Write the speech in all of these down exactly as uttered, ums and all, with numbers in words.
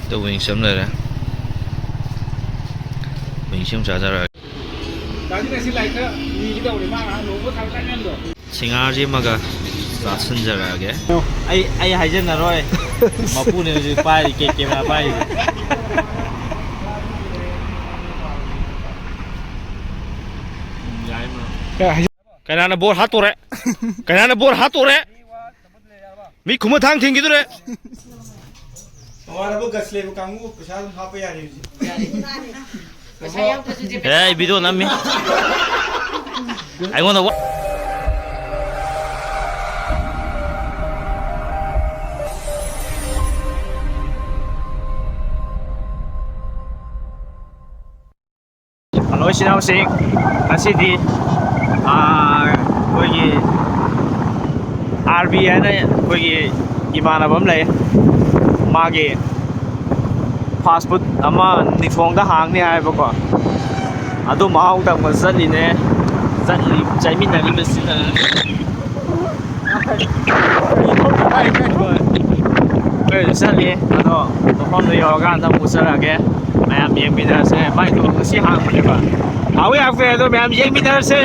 ꯑꯗꯣ wings ꯑꯃ ꯂꯩꯔꯦ꯫ Wings ꯑꯃ ꯆꯥꯖꯔꯛꯑꯒꯦ꯫ ꯁꯤꯡꯍꯥꯔꯁꯤ ꯑꯃꯒ ꯆꯥꯁꯤꯟꯖꯔꯛꯑꯒꯦ꯫ ꯑꯩ, ꯑꯩ ꯍꯥꯏꯖꯟꯅꯔꯣꯏ꯫ ꯃꯄꯨꯅꯦ ꯍꯧꯖꯤꯛ ꯄꯥꯏꯔꯤ, ꯀꯦ-, camera ꯄꯥꯏꯔꯤꯁꯦ꯫ ꯀꯅꯥꯅ ꯕꯣꯜ ꯍꯥꯠꯇꯣꯔꯦ? ꯀꯅꯥꯅ ꯕꯣꯜ ꯍꯥꯠꯇꯣꯔꯦ? ꯃꯤ ꯈꯨꯃꯟ ꯊꯥꯡ ꯊꯤꯡꯈꯤꯗꯣꯔꯦ꯫ ꯃꯃꯥꯟꯅꯕ ꯒꯁ ꯂꯩꯕ ꯀꯥꯡꯕꯨ ꯄꯩꯁꯥ ꯑꯗꯨꯝ ꯍꯥꯞꯄ ꯌꯥꯔꯦ ꯍꯧꯖꯤꯛ꯫ ꯄꯩꯁꯥ ꯌꯥꯎꯗ꯭ꯔꯁꯨ ꯖꯦꯕꯦ-, ꯑꯦ, video ꯅꯝꯃꯤ꯫ ꯑꯩꯉꯣꯟꯗ ꯋꯥ-, ꯍꯜꯂꯣ, ꯏꯆꯤꯟ ꯏꯅꯥꯎꯁꯤꯡ, ꯉꯁꯤꯗꯤ, ꯑꯥ, ꯑꯩꯈꯣꯏꯒꯤ ꯑꯥꯔ ꯕꯤ ꯍꯥꯏꯅ ꯑꯩꯈꯣꯏꯒꯤ ꯏꯃꯥꯟꯅꯕ ꯑꯃ ꯂꯩ꯫ ꯃꯥꯒꯤ fast food ꯑꯃ ꯅꯤꯐꯣꯡꯗ ꯍꯥꯡꯅꯤ ꯍꯥꯏꯕꯀꯣ, ꯑꯗꯨ ꯃꯍꯥꯎ ꯇꯪꯕ ꯆꯠꯂꯤꯅꯦ꯫ ꯆꯠꯂꯤ, ꯆꯠꯃꯤꯟꯅꯔꯤꯕꯁꯤꯅ ꯑꯩꯈꯣꯏꯁꯨ ꯆꯠꯂꯤ, ꯑꯗꯣ ꯃꯐꯝꯗꯣ ꯌꯧꯔꯀꯥꯟꯗ ꯑꯃꯨꯛ ꯆꯠꯂꯛꯑꯒꯦ꯫ ꯃꯌꯥꯝ ꯌꯦꯡꯃꯤꯟꯅꯔꯁꯦ꯫ ꯃꯥꯏꯗꯣ ꯉꯁꯤ ꯍꯥꯡꯕꯅꯦꯕ꯫ ꯍꯥꯎꯋꯤ ꯍꯥꯎꯇꯦ ꯑꯗꯣ ꯃꯌꯥꯝ ꯌꯦꯡꯃꯤꯟꯅꯔꯁꯦ꯫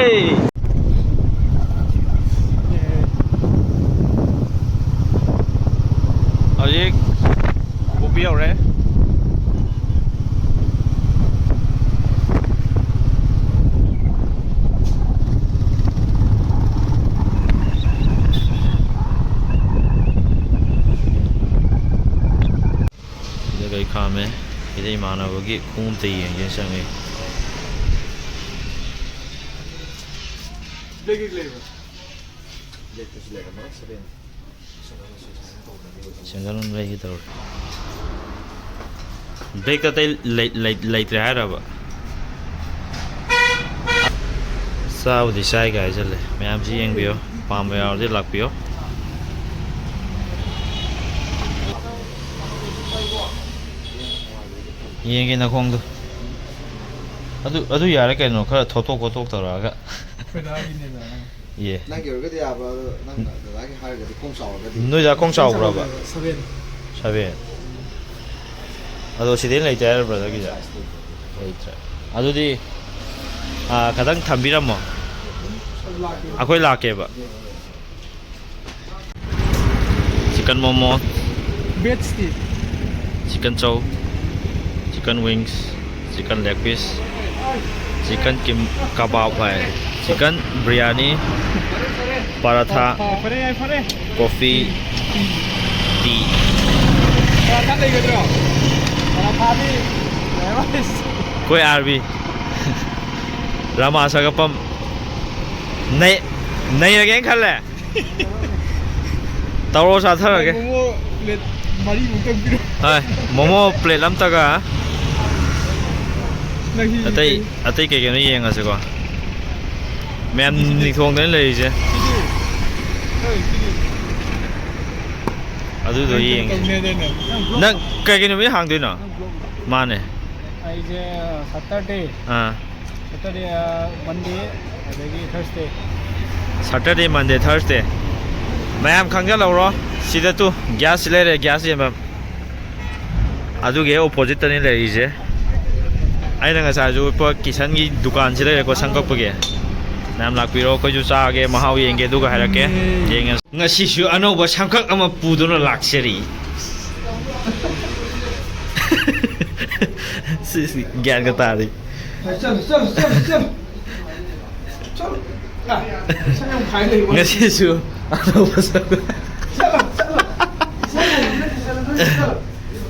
ꯍꯧꯖꯤꯛ ꯀꯣꯐꯤ ꯌꯧꯔꯦ꯫ ꯁꯤꯗ ꯒꯥꯔꯤ ꯈꯥꯝꯃꯦ꯫ ꯁꯤꯗ ꯏꯃꯥꯟꯅꯕꯒꯤ ꯈꯣꯡꯎꯞꯇ ꯌꯦꯡꯒꯦꯅ ꯆꯪꯉꯦ꯫ ꯁꯦꯟꯗꯜ ꯑꯃ ꯂꯩꯒꯦ ꯇꯧꯔꯦ꯫ Bag ꯑꯇꯩ ꯂꯩ-, ꯂꯩ-, ꯂꯩꯇ꯭ꯔꯦ ꯍꯥꯏꯔꯕ? ꯆꯥꯕꯨꯗꯤ ꯆꯥꯏꯒ ꯍꯥꯏꯖꯜꯂꯦ꯫ ꯃꯌꯥꯝꯁꯤ ꯌꯦꯡꯕꯤꯌꯣ, ꯄꯥꯝꯕ ꯌꯥꯎꯔꯗꯤ ꯂꯥꯛꯄꯤꯌꯣ꯫ ꯌꯦꯡꯒꯦ ꯅꯈꯣꯡꯗꯣ꯫ ꯑꯗꯨ, ꯑꯗꯨ ꯌꯥꯔꯦ ꯀꯩꯅꯣ, ꯈꯔ ꯊꯣꯠꯇꯣꯛ ꯈꯣꯠꯇꯣꯛ ꯇꯧꯔꯛꯑꯒ꯫ ꯑꯩꯈꯣꯏ ꯗꯥꯒꯤꯅꯦꯗꯅ꯫ ꯌꯦ꯫ ꯅꯪꯒꯤ ꯑꯣꯏꯔꯒꯗꯤ ꯌꯥꯕ, ꯑꯗꯣ ꯅꯪ ꯗꯗꯥꯒꯤ ꯍꯥꯏꯔꯒꯗꯤ ꯈꯣꯡ ꯆꯥꯎꯔꯒꯗꯤ꯫ ꯅꯣꯏ ꯗꯥ ꯈꯣꯡ ꯆꯥꯎꯕ꯭ꯔꯕ? Seven꯫ Seven꯫ ꯑꯗꯣ ꯁꯤꯗꯩ ꯂꯩꯇꯦ ꯍꯥꯏꯔꯣ, ꯕ꯭ꯔꯗꯔꯒꯤꯁꯦ? ꯂꯩꯇ꯭ꯔꯦ꯫ ꯑꯗꯨꯗꯤ, ꯑꯥ, ꯈꯇꯪ ꯊꯝꯕꯤꯔꯝꯃꯣ, ꯑꯩꯈꯣꯏ ꯂꯥꯛꯀꯦꯕ꯫ Chicken momo, veg tea, chicken chow, chicken wings, chicken leg piece, chicken kim kebab ꯍꯥꯏ, chicken biryani, paratha, ꯑꯣ, ꯐꯔꯦ, ꯌꯥꯏ, ꯐꯔꯦ꯫ Coffee, tea꯫ ꯄꯔꯥꯊꯥ ꯂꯩꯒꯗ꯭ꯔꯣ? ꯄꯔꯥꯊꯥꯗꯤ ꯂꯩꯔꯣꯏ꯫ ꯑꯩꯈꯣꯏ ꯑꯥꯔꯕꯤ ꯔꯥꯃꯥ ꯁꯒꯄꯝ ꯅꯩ-, ꯅꯩꯔꯒꯦꯅ ꯈꯜꯂꯦ꯫ ꯇꯧꯔꯣ, ꯆꯥꯊꯔꯒꯦ꯫ ꯃꯣꯃꯣ ꯄ꯭ꯂꯦꯠ ꯃꯔꯤꯃꯨꯛꯇꯪ ꯄꯤꯔꯣ꯫ ꯍꯣꯏ, ꯃꯣꯃꯣ ꯄ꯭ꯂꯦꯠ ꯑꯝꯇꯒ꯫ ꯅꯪꯒꯤ ꯑꯇꯩ, ꯑꯇꯩ ꯀꯩ ꯀꯩꯅꯣ ꯌꯦꯡꯉꯁꯤꯀꯣ꯫ ꯃꯌꯥꯝ ꯅꯤꯡꯊꯣꯡꯗꯅ ꯂꯩꯔꯤꯁꯦ꯫ ꯁꯤꯗꯤ꯫ ꯍꯣꯏ, ꯁꯤꯗꯤ꯫ ꯑꯗꯨꯗꯣ ꯅꯪ ꯌꯦꯡꯉꯦ꯫ ꯇꯧꯅꯦꯗꯥꯏꯅꯦ? ꯅꯪ vlog ꯅꯪ ꯀꯩ ꯀꯩ ꯅꯨꯃꯤꯠ ꯍꯥꯡꯗꯣꯏꯅꯣ? ꯅꯪ vlog ꯃꯥꯅꯦ꯫ ꯑꯩꯁꯦ Saturday꯫ ꯑꯥ꯫ Saturday, ꯑꯥ, Monday, ꯑꯗꯒꯤ Thursday꯫ Saturday, Monday, Thursday꯫ ꯃꯌꯥꯝ ꯈꯪꯖꯜꯍꯧꯔꯣ꯫ ꯁꯤꯗ ꯇꯨ, gas ꯂꯩꯔꯦ, gas ꯌꯦꯟꯐꯝ꯫ ꯑꯗꯨꯒꯤ ꯍꯦꯛ opposite ꯇꯅꯤ ꯂꯩꯔꯤꯁꯦ꯫ ꯑꯩꯅ ꯉꯁꯥꯏꯁꯨ ꯎꯠꯄ ꯀꯤꯁꯟꯒꯤ ꯗꯨꯀꯥꯟꯁꯤ ꯂꯩꯔꯦꯀꯣ, ꯁꯝ ꯀꯛꯄꯒꯤ꯫ ꯃꯌꯥꯝ ꯂꯥꯛꯄꯤꯔꯣ, ꯑꯩꯈꯣꯏꯁꯨ ꯆꯥꯒꯦ, ꯃꯍꯥꯎ ꯌꯦꯡꯒꯦ, ꯑꯗꯨꯒ ꯍꯥꯏꯔꯛꯀꯦ꯫ ꯌꯦꯡꯉꯁꯤ꯫ ꯉꯁꯤꯁꯨ ꯑꯅꯧꯕ ꯁꯝꯀꯛ ꯑꯃ ꯄꯨꯗꯨꯅ ꯂꯥꯛꯆꯔꯤ꯫ ꯁꯤ, ꯁꯤ, ꯒ꯭ꯌꯥꯟꯒ ꯇꯥꯗꯦ꯫ ꯆꯠꯂꯣ, ꯆꯠꯂꯣ, ꯆꯠꯂꯣ, ꯆꯠꯂꯣ꯫ ꯆꯠꯂꯣ꯫ ꯑ, ꯁꯝ ꯌꯥꯝ ꯈꯥꯏ ꯂꯩꯕ꯫ ꯉꯁꯤꯁꯨ ꯑꯅꯧꯕ ꯁꯝꯀꯛ꯫ ꯆꯠꯂꯣ, ꯆꯠꯂꯣ꯫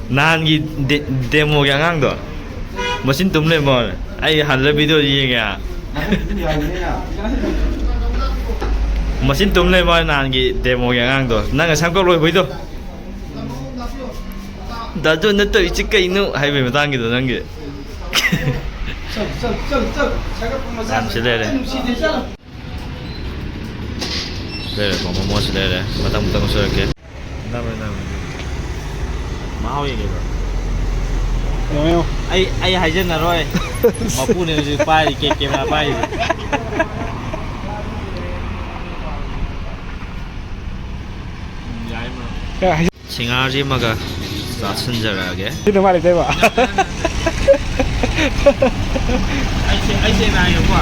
ꯅꯍꯥꯟꯒꯤ ꯗꯦ-, demo ꯒꯤ ꯑꯉꯥꯡꯗꯣ ꯃꯆꯤꯟ ꯇꯨꯝ ꯂꯩꯔꯝꯕ ꯋꯥꯅꯦ꯫ ꯑꯩ ꯍꯜꯂ video ꯗꯣ ꯌꯦꯡꯉꯦ꯫ ꯃꯆꯤꯟ ꯇꯨꯝ ꯂꯩꯔꯝꯕ ꯋꯥꯅꯦ ꯅꯍꯥꯟꯒꯤ demo ꯒꯤ ꯑꯉꯥꯡꯗꯣ꯫ ꯅꯪ ꯁꯝ ꯀꯛ ꯂꯣꯏꯕꯩꯗꯣ꯫ "ꯗꯥꯗꯨ, ꯅꯠꯇꯧ ꯏꯆꯤ ꯀꯩꯅꯣ?" ꯍꯥꯏꯕꯩ ꯃꯇꯥꯡꯒꯤꯗꯣ ꯅꯪꯒꯤ꯫ ꯆꯠꯂꯣ, ꯆꯠꯂꯣ, ꯆꯠꯂꯣ, ꯆꯠꯂꯣ꯫ ꯁꯥꯒꯠꯄ ꯃꯆꯥ ꯌꯥꯝ ꯁꯤ ꯂꯩꯔꯦ꯫ ꯅꯨꯡꯁꯤꯗꯦ, ꯆꯠꯂꯣ꯫ ꯂꯩꯔꯦꯀꯣ, ꯃꯣꯃꯣꯁꯨ ꯂꯩꯔꯦ꯫ ꯃꯊꯪ, ꯃꯊꯪ ꯎꯠꯆꯔꯛꯀꯦ꯫ ꯅꯝꯃꯦ, ꯅꯝꯃꯦ꯫ ꯃꯍꯥꯎ ꯌꯦꯡꯒꯦꯕ꯫ ꯌꯦꯡꯉꯣ, ꯌꯦꯡꯉꯣ꯫ ꯑꯩ, ꯑꯩ ꯍꯥꯏꯖꯟꯅꯔꯣꯏ꯫ ꯃꯄꯨꯅꯦ ꯍꯧꯖꯤꯛ ꯄꯥꯏꯔꯤ, ꯀꯦ-, camera ꯄꯥꯏꯔꯤꯁꯦ꯫ ꯎꯝ, ꯌꯥꯏ, ꯃꯔꯨꯞ꯫ ꯌꯥꯏ, ꯍꯥꯏꯖ- ꯁꯤꯡꯍꯥꯔꯁꯤ ꯑꯃꯒ, ꯆꯥꯁꯤꯟꯖꯔꯛꯑꯒꯦ꯫ ꯁꯤꯅ ꯃꯥ ꯂꯩꯇꯦꯕ꯫ ꯑꯩꯁꯦ ꯑꯩꯁꯦ ꯍꯥꯏꯒꯦꯀꯣ꯫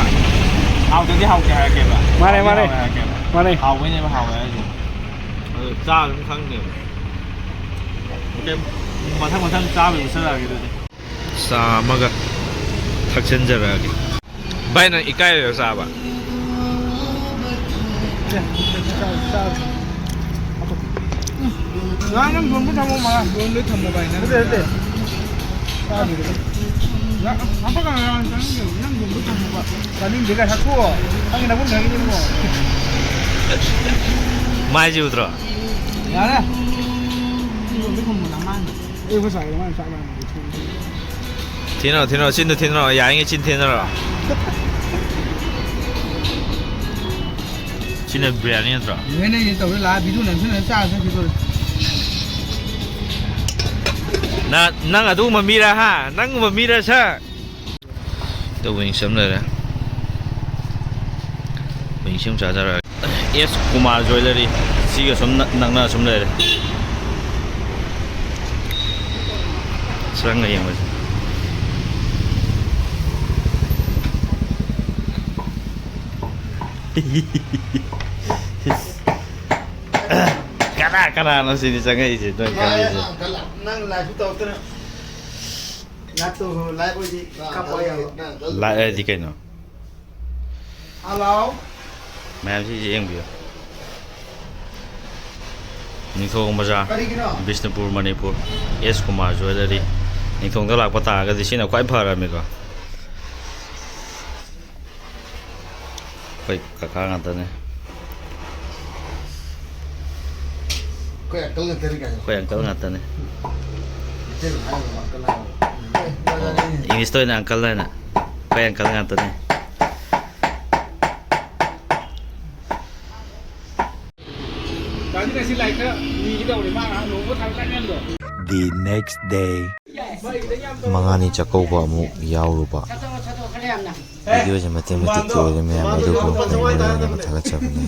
ꯍꯥꯎꯇꯗꯤ ꯍꯥꯎꯇꯦ ꯍꯥꯏꯔꯛꯀꯦꯕ꯫ ꯃꯥꯅꯦ, ꯃꯥꯅꯦ꯫ ꯍꯥꯎꯇꯦ ꯍꯥꯏꯔꯛꯀꯦꯕ꯫ ꯃꯥꯅꯦ꯫ ꯍꯥꯎꯕꯩꯅꯦꯕ ꯍꯥꯎꯋꯦ ꯍꯥꯏꯁꯦ꯫ ꯑꯗꯨ ꯆꯥꯕ ꯑꯗꯨꯝ ꯈꯪꯗꯦꯕ꯫ ꯑꯣꯀꯦ, ꯃꯊꯪ ꯃꯊꯪ ꯆꯥꯕꯩ ꯎꯠꯁꯜꯂꯛꯑꯒꯦ ꯑꯗꯨꯗꯤ꯫ ꯆꯥ ꯑꯃꯒ ꯊꯛꯆꯤꯟꯖꯔꯛꯑꯒꯦ꯫ ꯚꯥꯏ, ꯅꯪ ꯏꯀꯥꯏꯔꯤꯔꯣ ꯆꯥꯕ? ꯉꯥ ꯅꯪ ꯌꯣꯟꯕ ꯊꯝꯃꯣ, ꯃꯥ꯫ ꯌꯣꯟꯕ ꯊꯝꯃꯣ, ꯚꯥꯏ, ꯅꯪ꯫ ꯅꯠꯇꯦ, ꯅꯠꯇꯦ꯫ ꯆꯥꯗ꯭ꯔꯤꯕꯅꯤ꯫ ꯉꯥ, ꯑꯐꯛꯀ ꯉꯥ ꯆꯥꯅꯤꯡꯗꯦ, ꯅꯪ ꯌꯣꯟꯕ ꯊꯝꯃꯣꯕ꯫ ꯆꯥꯅꯤꯡꯗꯦ, ꯀꯥꯏ ꯊꯛꯇꯣꯛꯑꯣ꯫ ꯅꯪꯒꯤ ꯅꯕꯨꯛ ꯊꯟꯒꯤꯅꯤꯀꯣ꯫ ꯃꯥꯏꯁꯦ ꯎꯗ꯭ꯔꯣ? ꯌꯥꯔꯦ꯫ ꯅꯪ ꯌꯣꯟꯕ ꯊꯝꯃꯣ, ꯅꯃꯥꯏꯗꯣ꯫ ꯑꯩ ꯑꯩꯈꯣꯏ ꯁꯥꯏꯗ ꯃꯥꯅ ꯆꯥꯛ ꯂꯥꯝꯕꯗꯤ ꯊꯣꯡꯉꯤ꯫ ꯊꯤꯅꯔꯣ, ꯊꯤꯅꯔꯣ, ꯆꯤꯟꯗꯣ ꯊꯤꯅꯔꯣ, ꯌꯥꯔꯤꯉꯩ ꯆꯤꯟ ꯊꯤꯅꯔꯣ꯫ ꯁꯤꯅ ꯕꯤꯔꯌꯥꯅꯤ ꯅꯠꯇ꯭ꯔꯣ? ꯌꯦꯡꯉꯦꯅꯦ, ꯌꯦꯡ ꯇꯧꯔꯦ, ꯂꯥꯛꯑ ꯚꯤꯗꯤꯑꯣ ꯅꯝꯁꯤꯜꯂꯒ ꯆꯥꯔ ꯆꯠꯈꯤꯗꯣꯔꯦ꯫ ꯅ-, ꯅꯪ ꯑꯗꯨꯒꯨꯝꯕ ꯃꯤꯔ, ꯍꯥ? ꯅꯪꯒꯨꯝꯕ ꯃꯤꯔ, ꯁꯥꯔ? ꯑꯗꯣ ꯋꯤꯡꯁ ꯑꯃ ꯂꯩꯔꯦ꯫ ꯋꯤꯡꯁ ꯑꯃ ꯆꯥꯖꯔꯒꯦ꯫ ꯑꯦꯁ ꯀꯨꯃꯥꯔ ꯖ꯭ꯋꯦꯂꯔꯤ꯫ ꯁꯤꯒ ꯁꯨꯝ ꯅꯛ-, ꯅꯛꯅ ꯁꯨꯝ ꯂꯩꯔꯦ꯫ ꯆꯪꯉ ꯌꯦꯡꯕꯁꯦ꯫ ꯀꯅꯥ ꯀꯅꯥꯅꯣ ꯁꯤꯅꯤ ꯆꯪꯉꯛꯏꯁꯦ, ꯅꯣꯏ ꯈꯜꯂꯤꯁꯦ? ꯅꯪ ꯂꯥꯏꯐ ꯇꯧꯔꯛꯇꯅ꯫ ꯂꯥꯏꯐ ꯇꯧ, ꯂꯥꯏꯐ ꯑꯣꯏꯗꯤ ꯀꯥꯞꯄ ꯌꯥꯕ꯫ ꯂꯥꯏꯐ ꯍꯥꯏꯗꯤ ꯀꯩꯅꯣ? ꯍꯜꯂꯣ꯫ ꯃꯌꯥꯝꯁꯤꯁꯦ ꯌꯦꯡꯕꯤꯌꯨ꯫ ꯅꯤꯡꯊꯧ ꯕꯖꯥꯔ, ꯀꯔꯤꯒꯤꯅꯣ? ꯕꯤꯁꯅꯨꯄꯨꯔ, ꯃꯅꯤꯄꯨꯔ, ꯑꯦꯁ ꯀꯨꯃꯥꯔ ꯖ꯭ꯋꯦꯂꯔꯤ꯫ ꯅꯤꯡꯊꯧꯗ ꯂꯥꯛꯄ ꯇꯥꯔꯒꯗꯤ ꯁꯤꯅ ꯈ꯭ꯋꯥꯏ ꯐꯔꯕꯅꯤꯀꯣ꯫ ꯑꯩꯈꯣꯏ ꯀꯀꯥ ꯉꯥꯛꯇꯅꯦ꯫ ꯑꯩꯈꯣꯏ ꯑꯪꯀꯜ ꯉꯥꯛꯇꯅꯤ ꯀꯩꯅꯣ꯫ ꯑꯩꯈꯣꯏ ꯑꯪꯀꯜ ꯉꯥꯛꯇꯅꯦ꯫ ꯃꯩꯇꯩꯂꯣꯟ ꯍꯥꯏꯒꯗꯕ ꯑꯪꯀꯜ ꯍꯥꯏꯒꯗꯕ꯫ ꯏꯪꯂꯤꯁꯇ ꯑꯣꯏꯅ ꯑꯪꯀꯜ ꯍꯥꯏꯅ꯫ ꯑꯩꯈꯣꯏ ꯑꯪꯀꯜ ꯉꯥꯛꯇꯅꯦ꯫ ꯗꯥꯗꯤ ꯉꯁꯤ ꯂꯥꯏꯔꯤꯛ ꯈꯔ ꯅꯤꯒꯦ ꯇꯧꯕꯅꯦ, ꯃꯥ ꯉꯥꯏꯍꯥꯛ ꯂꯨꯍꯣꯡꯕ ꯊꯥ ꯀꯥꯟ ꯌꯥꯝꯗꯣ꯫ The next day. ꯃꯉꯥꯅꯤ ꯆꯥꯛꯀꯧꯕ ꯑꯃꯨꯛ ꯌꯥꯎꯔꯨꯕ꯫ ꯚꯤꯗꯤꯑꯣꯁꯦ ꯃꯇꯦꯛ ꯃꯇꯦꯛꯀꯤ ꯑꯣꯏꯔꯦ ꯃꯌꯥꯝ, ꯑꯗꯨꯕꯨ ꯂꯩꯕꯗ ꯌꯥꯝꯅ ꯊꯥꯒꯠꯆꯕꯅꯤ꯫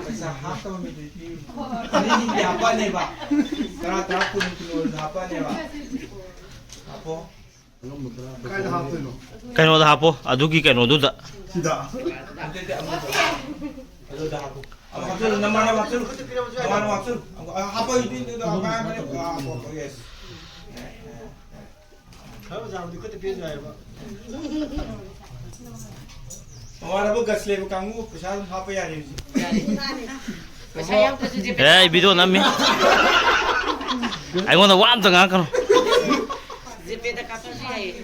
ꯄꯩꯁꯥ ꯍꯥꯞꯇꯕ ꯃꯤꯗꯨꯗꯤ ꯄꯤꯔꯨꯅꯨ꯫ ꯑꯅꯤ ꯑꯅꯤꯗꯤ ꯍꯥꯞꯄꯛꯑꯅꯦꯕ꯫ ꯇꯔꯥ, ꯇꯔꯥ, ꯀꯨꯟ, ꯀꯨꯟ ꯑꯣꯏꯔꯁꯨ ꯍꯥꯞꯄꯛꯑꯅꯦꯕ꯫ ꯍꯥꯞꯄꯣ꯫ ꯀꯥꯏꯗ ꯍꯥꯞꯇꯣꯏꯅꯣ? ꯀꯩꯅꯣꯗ ꯍꯥꯞꯄꯣ, ꯑꯗꯨꯒꯤ ꯀꯩꯅꯣꯗꯨꯗ꯫ ꯁꯤꯗ꯫ ꯑꯗꯨꯗꯤ ꯑꯃꯗ꯫ ꯑꯗꯨꯗ ꯍꯥꯞꯄꯣ꯫ ꯑꯃꯨꯛ ꯍꯥꯞꯆꯜꯂꯨ, ꯅꯃꯥꯟꯅꯕ ꯍꯥꯞꯆꯜꯂꯨ꯫ ꯅꯃꯥꯟꯅꯕ ꯍꯥꯞꯆꯜꯂꯨ꯫ ꯑꯃꯨꯛ ꯍꯥꯞꯄꯣ, ꯏꯗꯨ, ꯏꯗꯨ, ꯍꯥꯞꯄꯣ, ꯍꯥꯞꯄꯣ, ꯌꯦꯁ꯫ ꯈꯔ ꯆꯥꯕꯗꯤ ꯈꯨꯠꯇ ꯄꯤꯔꯁꯨ ꯌꯥꯏꯌꯦꯕ꯫ ꯃꯃꯥꯟꯅꯕ ꯒꯁ ꯂꯩꯕ ꯀꯥꯡꯕꯨ ꯄꯩꯁꯥ ꯑꯗꯨꯝ ꯍꯥꯞꯄ ꯌꯥꯔꯦ ꯍꯧꯖꯤꯛ꯫ ꯄꯩꯁꯥ ꯌꯥꯎꯗ꯭ꯔꯁꯨ ꯖꯤꯄꯦ ꯑꯦ, ꯑꯩ ꯚꯤꯗꯤꯑꯣ ꯅꯝꯃꯤ꯫ ꯑꯩꯉꯣꯟꯗ ꯋꯥ ꯑꯝꯇ ꯉꯥꯡꯉꯛꯀꯅꯨ꯫ ꯖꯤꯄꯦꯗ ꯀꯥꯞꯄꯁꯨ ꯌꯥꯏꯌꯦ꯫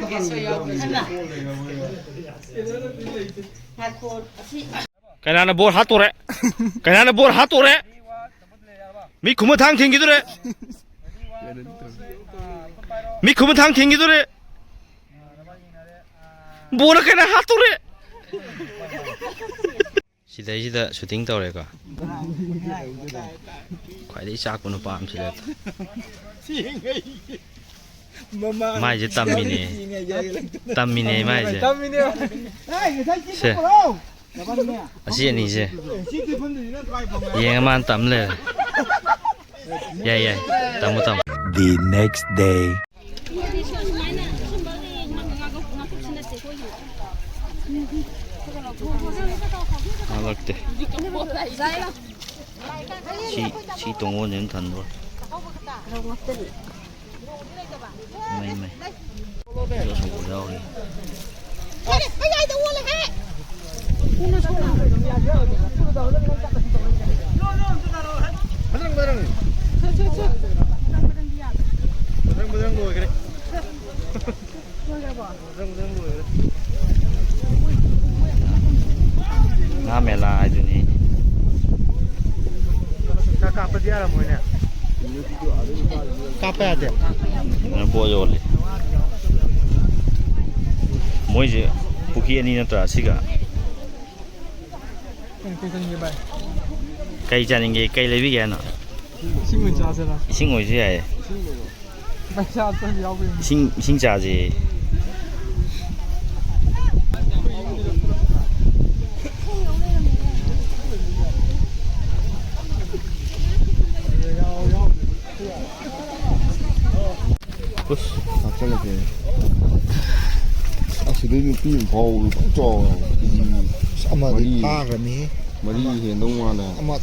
ꯀꯦꯁ ꯌꯥꯎꯗ꯭ꯔꯁꯨ꯫ ꯉꯥꯏꯈꯣ, ꯑꯁꯤ ꯀꯅꯥꯅ ꯕꯣꯜ ꯍꯥꯠꯇꯣꯔꯦ? ꯀꯅꯥꯅ ꯕꯣꯜ ꯍꯥꯠꯇꯣꯔꯦ? ꯃꯤ ꯈꯨꯃꯨ ꯊꯥꯡ ꯊꯤꯡꯈꯤꯗꯣꯔꯦ꯫ ꯃꯤ ꯈꯨꯃꯨ ꯊꯥꯡ ꯊꯤꯡꯈꯤꯗꯣꯔꯦ꯫ ꯕꯣꯜꯅ ꯀꯅꯥ ꯍꯥꯠꯇꯣꯔꯦ? ꯁꯤꯗꯩꯁꯤꯗ ꯁꯨꯇꯤꯡ ꯇꯧꯔꯦꯀꯣ꯫ ꯈ꯭ꯋꯥꯏꯗꯒꯤ ꯆꯥꯛꯄ ꯅꯨꯄꯥ ꯑꯃꯁꯨ ꯂꯩꯔꯦ꯫ ꯃꯥꯏꯁꯦ ꯇꯝꯃꯤꯅꯦ꯫ ꯇꯝꯃꯤꯅꯦ ꯃꯥꯏꯁꯦ꯫ ꯁꯦ꯫ ꯑꯁꯤ ꯑꯅꯤꯁꯦ꯫ ꯌꯦꯡꯉ ꯃꯥꯅ ꯇꯝ ꯂꯩꯔꯦ꯫ ꯌꯥꯏ, ꯌꯥꯏ꯫ ꯇꯝꯃꯣ, ꯇꯝꯃꯣ꯫ The next day. ꯉꯥꯡꯂꯛꯇꯦ꯫ ꯁꯤ, ꯁꯤ ꯇꯣꯡꯉꯣꯟꯁꯤꯅ ꯊꯟꯕ꯫ ꯃꯩ, ꯃꯩ꯫ ꯑꯗꯨ ꯑꯁꯣꯛꯄ ꯌꯥꯎꯔꯤ꯫ ꯃꯊꯪ, ꯃꯊꯪ꯫ ꯃꯊꯪ, ꯃꯊꯪ ꯂꯣꯏꯈ꯭ꯔꯦ꯫ ꯉꯥ ꯃꯦꯂꯥ ꯍꯥꯏꯗꯨꯅꯤ꯫ ꯄꯩꯁꯥ ꯀꯥꯞꯄꯗꯤ ꯌꯥꯔꯝꯃꯣꯏꯅꯦ꯫ ꯀꯥꯞꯄ ꯌꯥꯗꯦ꯫ ꯑꯗꯨꯅ ꯄꯣꯠ ꯌꯣꯜꯂꯤ꯫ ꯃꯣꯏꯁꯦ ꯄꯨꯈ꯭ꯔꯤ ꯑꯅꯤ ꯅꯠꯇ꯭ꯔꯥ ꯁꯤꯒ? ꯀꯩ, ꯀꯩ ꯆꯥꯅꯤꯡꯒꯦ, ꯚꯥꯏ? ꯀꯩ ꯆꯥꯅꯤꯡꯒꯦ? ꯀꯩ ꯂꯩꯕꯤꯒꯦ ꯍꯥꯏꯅꯣ? ꯏꯁꯤꯡ ꯑꯣꯏꯅ ꯆꯥꯁꯤꯔꯥ? ꯏꯁꯤꯡ ꯑꯣꯏꯁꯨ ꯌꯥꯏꯌꯦ꯫ ꯄꯩꯁꯥ ꯑꯝꯇ ꯌꯥꯎꯕ ꯌꯦꯡꯒꯦ꯫ ꯏꯁꯤꯡ, ꯏꯁꯤꯡ ꯆꯥꯁꯦ꯫ ꯍꯥꯞꯆꯜꯂꯛꯀꯦ꯫ ꯑꯁꯤꯗꯩ ꯅꯨꯄꯤ ꯑꯃ ꯐꯥꯎꯕ ꯐꯖꯅ ꯆꯥꯎꯋꯦ꯫ ꯑꯁ, ꯑꯃꯗꯤ ꯃꯔꯤ꯫ ꯐꯥꯈ꯭ꯔꯅꯤ꯫ ꯃꯔꯤ ꯍꯦꯟꯗꯧ ꯃꯥꯜꯂꯦ꯫ ꯑꯃ